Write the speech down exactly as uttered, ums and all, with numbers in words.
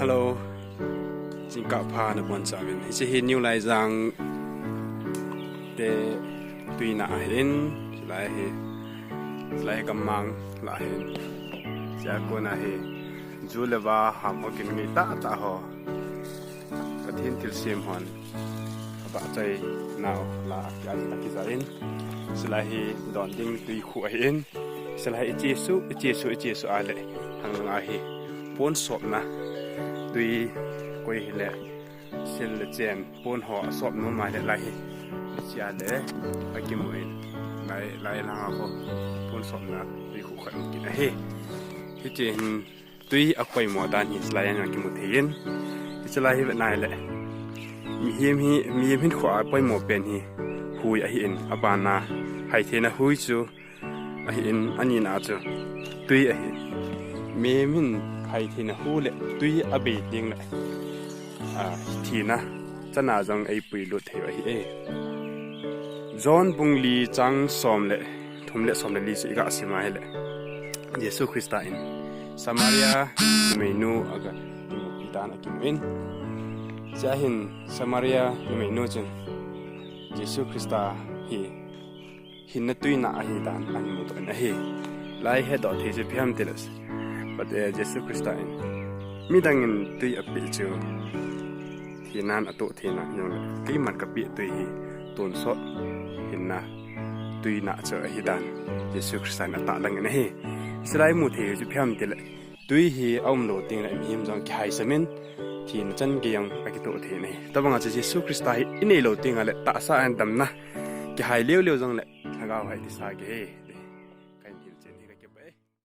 Hello. Jingkah pha nabonchauvin. Hiche hi New Laijang te tuinah ahin, hilai hi, hilai hi gammang lah ahin. Chua kona hi, ju le va ham ho kin ngei tahtah ho, Pathen thilsem hon abahchoi nau lah a, a, akija in. Hilai hi don ding tui khu ahin. Hilai hi ichesuh, ichesuh, ichesuh a le, hang langa hi pon sopna tui koi hile, sil le chen pon ho asop nom a le, lai hi, hichea le akimu in, lai, lai langa ho pon sopna tui khu khat um kit ahi. Hiche hin tui apoimo dan hi hilai a akimu thei in. Hilai hi vet nai le, mihem hi, mihem hinkhoa apoimo pen hi hui ahin, abana haitheina hui chu ahin, anina chu tui ahi. Mihem hin haitheina hu le tui abei teng le, a, thina chana jong eipui lut thei u ahi e. John bung li chang som le thum le som le li chu iga sim a hile, Jesu Christa in Samaria numeinu aga imupi dan akimu in. Chua hin Samaria numeinu chun Jesu Christa hi hinna tuinah ahi dan ahin mudoh in ahi. Lai hedoh thei chu ipi ham tile, Pat-, eh, Jesu Christa in, midang in tui apeh chu thinan atoh thei nai jongle, keiman kapeh tui hi tonsot hinna tuinah chu ahi dan Jesu Christa in atahlang in ahi. Hilai mu thei chu ipi ham tile, tui hi aumlou teng le mihem jong kihaisam in, thina chan gei jong akitoh thei in ahi. Tobang a chu Jesu Christa hi inei lou teng le tahsa a damna kihai leu leu jongle, lhagao hi kisa gei.